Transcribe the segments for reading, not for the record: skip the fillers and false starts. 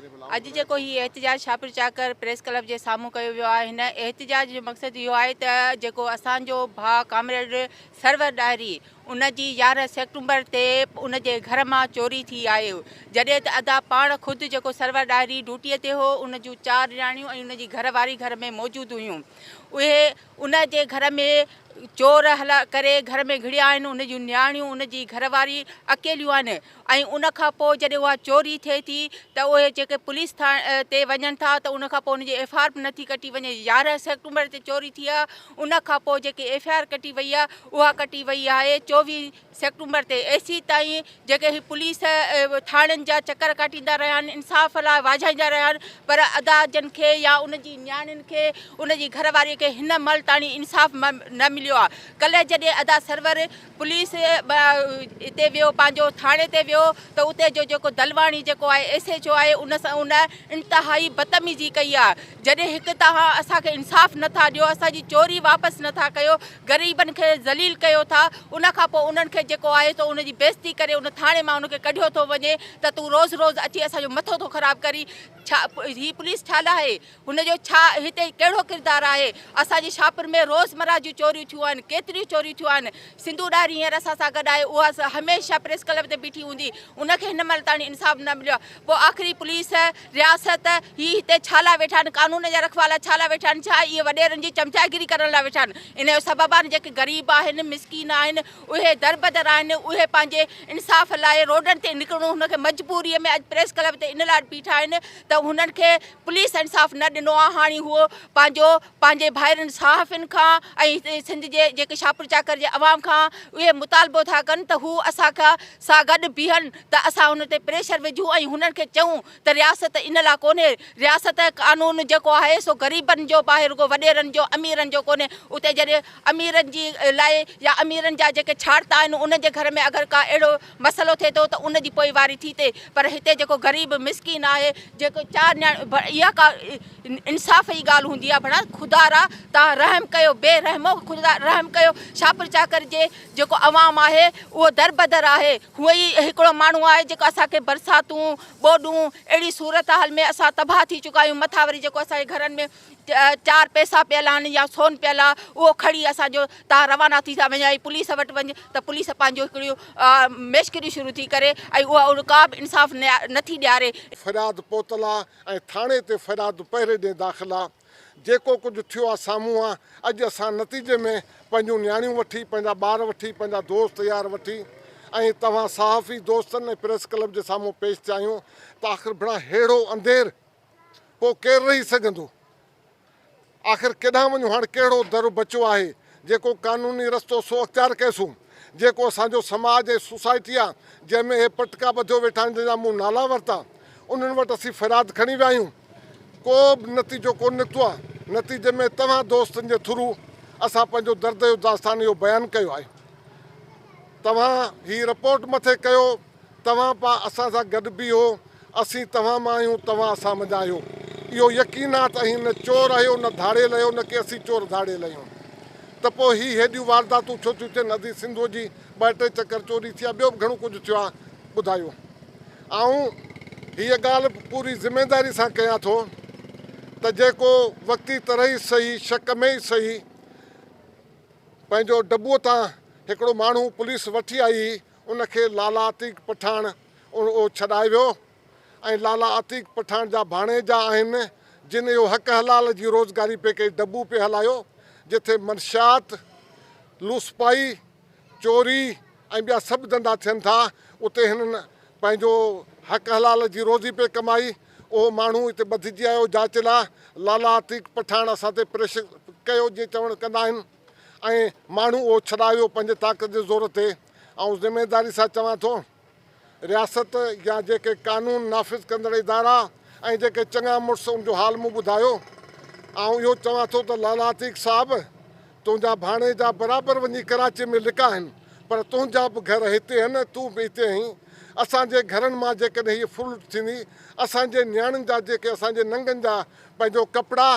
اڄ جيڪو هي احتجاج شاهپور چاڪر پريس ڪلب جي سامهون ڪيو ويو آهي هن احتجاج جو مقصد اهو آهي ته جيڪو اسان جو ڀاء ڪامريڊ سرور ڏاهري ان جي 11 سيپٽمبر تي ان جي گهر مان چوري ٿي آهي جڏهن ته ادا پاڻ خود جيڪو سرور ڏاهري ڊيوٽي تي هو ان جون چار نياڻيون ۽ ان جي گهر واري گهر ۾ موجود هيون اهي ان جي گهر ۾ چور هلا ڪري گهر ۾ گهڙيا آهن ان جون نياڻيون ان جي گهر واري اڪيليون آهن ۽ ان کان پوء جڏهن اها چوري ٿئي ٿي ته اهي جيڪي پوليس ٿاڻي تي وڃن ٿا ته ان کان پوء ان جي ايف I R به نٿي ڪٽي وڃي 11 سيپٽمبر تي چوري ٿي آهي ان کان پوء جيڪي ايف I R ڪٽي وئي آهي اها ڪٽي وئي آهي 24 سيپٽمبر تي ايسي تائين جيڪي هي پوليس ٿاڻن جا چڪر ڪاٽيندا رهيا آهن انصاف لاء واجهائيندا رهيا آهن پر ادا جن کي يا ان جي نياڻين کي ان جي گهر واري کي هن مهل تاڻي انصاف نه مليو آهي ڪلهه جڏهن ادا سرور پوليس اتي ويو پنهنجو ٿاڻي تي ويو ته اتي جو جيڪو دلواڻي جيڪو آهي ايس ايڇ او آهي ان سان ان انتهائي بدتميزي ڪئي آهي جڏهن هڪ توهان اسان کي انصاف نٿا ڏيو اسان جي چوري واپس نٿا ڪيو غريبن کي ذليل ڪيو ٿا ان کان پوء انهن کي جيڪو آهي سو ان جي بيعزتي ڪري ان ٿاڻي مان ان کي ڪڍيو ٿو وڃي ته تون روز روز اچي اسان جو مٿو ٿو خراب ڪرين ڇا هي پوليس ڇا لاء آهي هن جو ڇا هتي ڪهڙو ڪردار آهي اسان جي شاهپور ۾ روز مره جون چوريون ٿيون آهن ڪيتريون چوريون ٿيون آهن سنڌو ڏاهري هينئر اسان سان گڏ آهي اها هميشه پريس ڪلب تي بيٺي هوندي ان کي هن مهل تائين انصاف نه مليو آهي پوء آخري پوليس رياست، هي هتي ڇا لاء ويٺا آهن، قانون جا رکوالا ڇا لاء ويٺا آهن، ڇا اهي وڏيرن جي چمچاگيري ڪرڻ لاء ويٺا آهن، ان جو سبب آهن جيڪي غريب آهن، مسڪين آهن، اهي دربدر آهن، اهي پنهنجي انصاف لاء روڊن تي نڪرڻو هن کي مجبوري ۾ اڄ پريس ڪلب تي ان لاء بيٺا آهن ته هنن کي پوليس انصاف نه ڏنو آهي، هاڻي هو پنهنجو پنهنجي ڀائرن صحافين کان ۽ سنڌ جي جيڪي شاهپور چاڪر جي عوام کان اهي مطالبو ٿا ڪن ته هو اسان کان سان گڏ بيهن ته اسان هن تي پريشر وجهون ۽ هنن کي چئون ته رياست ان لاء ڪونهي، رياست قانون جيڪو آهي سو غريبن جو به آهي رڳو وڏيرن جو اميرن جو ڪونهي، اتي جڏهن اميرن جي لاء يا اميرن جا جيڪي ڇاڙتا آهن انهن جي گهر ۾ اگر ڪا اهڙو مسئلو ٿئي ٿو ته ان جي پوئواري ٿي ٿئي پر هتي جيڪو غريب مسڪين آهي جيڪو چار نياڻيون اها ڪا انصاف جي ڳالهه هوندي آهي ڀلا خدا را توهان رحم ڪيو بي رحمو خدا رحم ڪيو شاهپور چاڪر جي جيڪو عوام آهي اهو دربدر آهي، هونء ئي هڪڙو ماڻهو آهي جيڪو اسان کي برساتون، ٻوڏون اهڙي صورتحال ۾ اسان تباهه ٿي چڪا آهيون، مٿان وري جيڪو اسان جي گهرن ۾ چار پئسا پيل آهن يا سون پيل آهي اهو کڻي اسان جو تان روانا ٿي ٿا وڃن ۽ پوليس وٽ وڃ ته پوليس پنهنجو هڪڙيون مشڪريون شروع ٿي ڪري ۽ اها ڪا به انصاف نٿي ڏياري. فرياد پهتل آ ۽ ٿاڻي تي فرياد پهرين ڏينهن داخل آ. جيڪو ڪجهه ٿيو آ سامهون آ، اڄ اسان نتيجي ۾ پنهنجون نياڻيون وٺي، پنهنجا ٻار وٺي، پنهنجا دوست يار وٺي ۽ توهان صحافي دوستن ۽ پريس ڪلب جي سامهون پيش ٿيا آهيون ته آخر ڀيڻا ههڙو انڌير پوء ڪير رهي سگهندو؟ آخر ڪيڏانهن وڃون هاڻ ڪهڙو در بچيو آهي جيڪو قانوني رستو سو اختيار ڪيسون جيڪو اسان جو سماج ۽ سوسائٽي آ جنهن ۾ اهي پٽڪا ٻڌيو ويٺا آهن جن جا مون نالا ورتا انهن وٽ اسين فرياد کڻي ويا آهيون ڪو به نتيجو ڪونه نڪتو آهي، نتيجي ۾ توهان دوستن جي ٿرو اسان پنهنجو درد جو داستان اهو بيان ڪيو آهي. توهان هي رپورٽ مٿي ڪيو، توهان پا اسان سان گڏ بيهو، اسين توهان مان آهيون، توهان اسان منجهان آهيو. اهو يقين آهي ته اوهين نه چور آهيو، نه ڌاڙيل آهيو، نه ڪي اسين چور ڌاڙيل آهيون. ته پوء هي هيڏيون وارداتون ڇو ٿيون ٿين؟ ادي سنڌوء جي ٻه ٽي چڪر چوري ٿي آهي، ٻيو به گهڻو ڪجهه ٿيو آهي، ٻڌايو. آئون هيء ڳالهه به پوري ذميداري سان ڪيان ٿو ته جيڪو وقتي طرح ئي سهي، شڪ ۾ ئي سهي، پنهنجو ڊٻوء تان هڪڙو ماڻهو پوليس وٺي آئي هئي، ان کي لالا عتيق پٺاڻ اهو ڇڏائي ويو ۽ لالا عتيق پٺاڻ جا ڀاڻيجا آهن، جن اهو حق حلال جي روزگاري پئي ڪئي، ڊٻو پئي هلايو، جتي منشيات، لوسپائي، چوري ۽ ٻيا سڀ ڌنڌا ٿين ٿا، اتي هنن پنهنجو حق حلال جي روزي پئي ڪمائي. اهو ماڻهو هتي ٻڌجي آيو جاچ لاء. لالا عتيق پٺاڻ اسان تي پريشر ڪيو جيئن چوڻ ڪندا آهن ۽ ماڻهو اهو ڇڏايو پنهنجي طاقت جي زور تي. آئون ذميداري سان چوان ٿو. رياست يا جيڪي قانون نافذ ڪندڙ ادارا ۽ جيڪي چڱا مڙس ان جو حال مون ٻڌايو. آئون اهو چوان ٿو ته لالا عتيق صاحب تنهنجا ڀاڻيجا برابر وڃي ڪراچي ۾ لڪا آهن پر تنهنجا به گهر هتي آهن تون به هتي آهين. اسان جي گهرن مان جيڪڏهن هيء ڦرلٽ ٿيندي اسان جي نياڻين جا جيڪي اسان جي ننگن جا پنهنجو ڪپڙا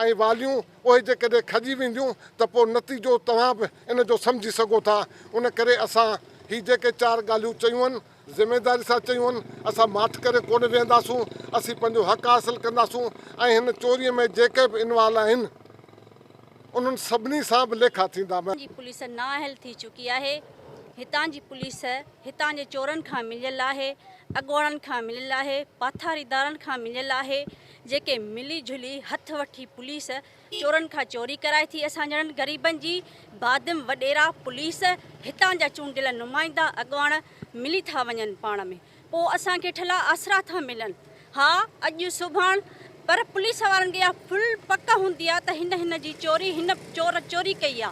۽ واليون اهي جيڪڏهن کڄي وينديون ته پوء نتيجو توهان به ان جو سمجهي سگهو ٿا. ان ڪري اسان هي جيڪي چار ڳالهيون چيون آهن. ذميداري سان چيون آهن، اسان ماٺ ڪري ڪونه ويهنداسون، اسين پنهنجو حق حاصل ڪنداسون ۽ هن چوري ۾ جيڪي به انوالو آهن انهن سڀني سان به ليکا ٿيندا. جي پوليس نااهل ٿي چڪي آهي، هتان جي پوليس هتان جي چورن کان مليل آهي، اڳواڻن کان مليل آهي، پاٿاريدارن کان مليل آهي، جيڪي ملي جهلي هٿ وٺي پوليس چورن کان چوري ڪرائي ٿي اسان جهڙن غريبن جي بادم وڏيرا پوليس هتان جا چونڊيل نمائندا اڳواڻ ملي ٿا وڃن پاڻ ۾ پو اسان کي ٺلا آسرا ٿا ملن ها اڄ سڀاڻ پر پوليس وارن کي اها فل پڪ هوندي آ ته هن هن جي چوري هن چور چوري ڪئي آ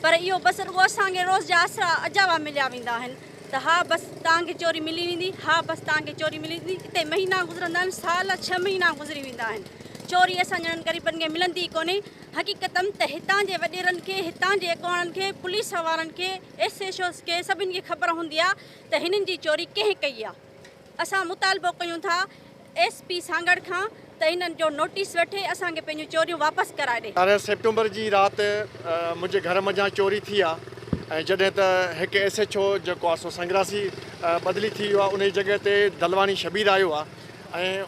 پر اهو بس رڳو اسان کي روز جا آسرا اجاوا مليا ويندا آهن ته ها بس توهان کي چوري ملي ويندي، ها بس توهان کي چوري ملي ويندي، اتي مهينا گذرندا آهن، سال ڇهه مهينا گذري ويندا آهن، چوري اسان جهڙن غريبن کي ملندي ئي ڪونهي، حقيقتم ته هتان جي وڏيرن کي، هتان جي اڳواڻن کي، پوليس وارن کي، ايس ايڇ اوز کي سڀني کي خبر هوندي آهي ته هنن جي چوري ڪنهن ڪئي آهي. اسان مطالبو ڪيون ٿا ايس پي سانگهڙ کان ته هنن جو نوٽيس وٺي اسان کي پنهنجون چوريون واپس ڪرائي ڏي. 18 سيپٽمبر جي رات منهنجي گهر منجهان چوري ٿي آ ۽ جڏهن ته هڪ ايس ايڇ او جيڪو آ سو سنگراسي بدلي ٿي ويو آ انهي جڳهه تي دلواڻي شبير آيو آ ۽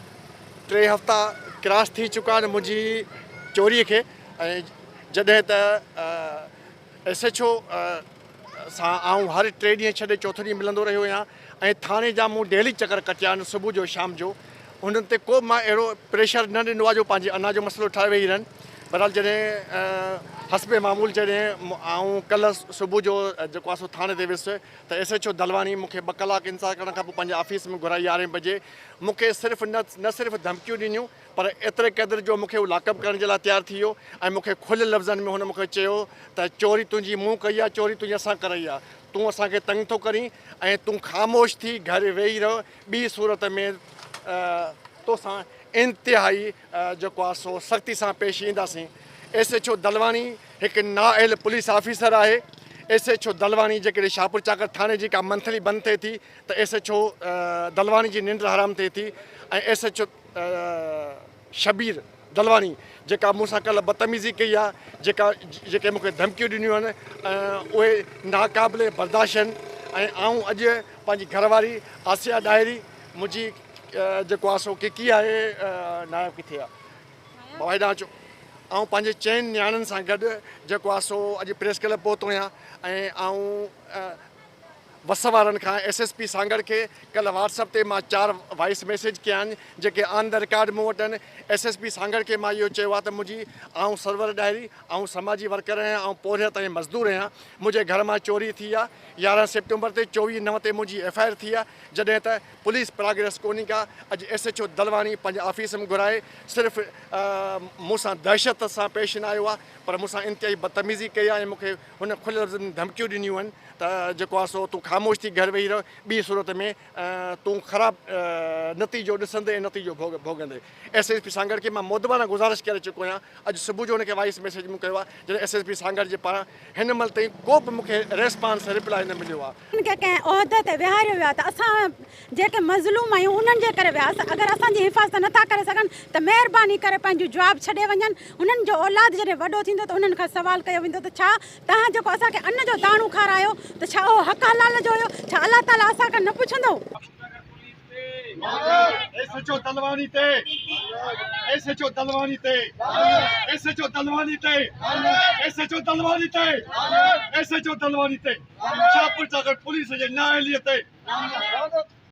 ٽي هفتا ڪراس ٿي چڪا آهن منهنجي چوري کي ۽ جڏهن ته ايس ايڇ او سان آئون هر ٽي ڏينهن ڇڏي چوٿون ڏينهن ملندو رهيو آهيان ۽ ٿاڻي جا مون ڊيلي چڪر ڪٽيا آهن صبح جو شام جو انهن تي ڪو به مان اهڙو پريشر نه ڏنو آهي جو پنهنجي انا جو مسئلو ٺاهي ويهي رهن بهرحال جڏهن حسب معمول جڏهن آئون ڪلهه صبح جو جيڪو آهي سو ٿاڻي تي ويس ته ايس ايڇ او دلواڻي مون کي ٻه ڪلاڪ انتظار ڪرڻ کان پوء پنهنجي آفيس ۾ گهرائي يارهين بجي مون کي صرف نه صرف ڌمڪيون ڏنيون پر ايتري قدر جو مون کي هو لاڪ اپ ڪرڻ جي لاء تيار ٿي ويو ۽ مون کي کليل لفظن ۾ هن مون کي چيو ته چوري تنهنجي مون ڪئي آهي، چوري تنهنجي اسان ڪرائي آهي، تون اسان کي تنگ ٿو ڪرين ۽ تون خاموش ٿي گهر ويهي رهه، ٻي صورت ۾ توسان انتهائي جيڪو آهي سو سختي سان پيش اينداسين. ايس ايڇ او دلواڻي هڪ نااهل پوليس آفيسر آهي. ايس ايڇ او دلواڻي جيڪڏهن شاهپور چاڪر ٿاڻي جي ڪا منٿلي بند ٿئي ٿي ته ايس ايڇ او دلواڻي جي ننڊ حرام ٿئي ٿي ۽ S H O Shabbir Dilwani جيڪا مون سان ڪلهه بدتميزي ڪئي آهي جيڪا جيڪي مون کي ڌمڪيون ڏنيون آهن اهي ناقابل برداشت آهن ۽ آئون اڄ پنهنجي گهر واري آسيا ڏاهري منهنجي جيڪو آهي سو ڪڪي آهي ناياب ڪٿي آهي بابا هيڏانهن اچو آئون پنهنجي چئن نياڻين سان گڏ جيڪو آهي سو اڄ پريس ڪلب پهتو آهيان ۽ آئون وس وارن کان ايس ايس پي سانگهڙ کي ڪلهه واٽس اپ تي مان چار وائس ميسيج ڪيا آهن جيڪي آن the record مون وٽ آهن ايس ايس پي سانگهڙ کي مان اهو چيو آهي ته منهنجي آئون سرور ڏاهري آئون سماجي ورڪر آهيان آئون پورهيت ۽ مزدور آهيان منهنجي گهر مان چوري ٿي آهي 11 سيپٽمبر تي 24 نو تي منهنجي ايف I R ٿي آهي جڏهن ته پوليس پراگريس ڪونهي ڪا اڄ ايس ايڇ او دلواڻي پنهنجي آفيس ۾ گهرائي صرف مون سان دهشت سان پيش نه آيو آهي پر مون سان انتهائي بدتميزي ڪئي آهي ۽ مون کي هن کليل لفظن ۾ ڌمڪيون ڏنيون آهن ته جيڪو آهي سو تون خاموش ٿي گهر ويهي رهه، ٻي صورت ۾ تون خراب نتيجو ڏسندين ۽ نتيجو ڀوڳندين. ايس ايس پي سانگهڙ کي مان مودبانه گذارش ڪري چڪو آهيان، اڄ صبح جو هن کي وائيس ميسيج مون ڪيو آهي، جڏهن ايس ايس پي سانگهڙ جي پاران هن مهل تائين ڪو به مون کي ريسپانس ريپلائي نه مليو آهي. انهن کي ڪنهن عهدي تي ويهاريو ويو آهي ته اسان جيڪي مظلوم آهيون انهن جي ڪري ويا اگر اسان جي حفاظت نٿا ڪري سگهن ته مهرباني ڪري پنهنجو جواب ڇڏي وڃن انهن جو اولاد جڏهن وڏو ٿيندو ته انهن کان سوال ڪيو ويندو ته ڇا توهان جيڪو اسان کي ان جو داڻو کارايو ته ڇا اهو حق حلال جو هيو ڇا الله تعالي اسان کان نه پڇندو. ايس ايڇ او دلواڻي تي ايس ايڇ او دلواڻي تي ايس ايڇ او دلواڻي تي ايس ايڇ او دلواڻي تي ايس ايڇ او دلواڻي تي شاهپور چاڪر پوليس جي نااهلي تي.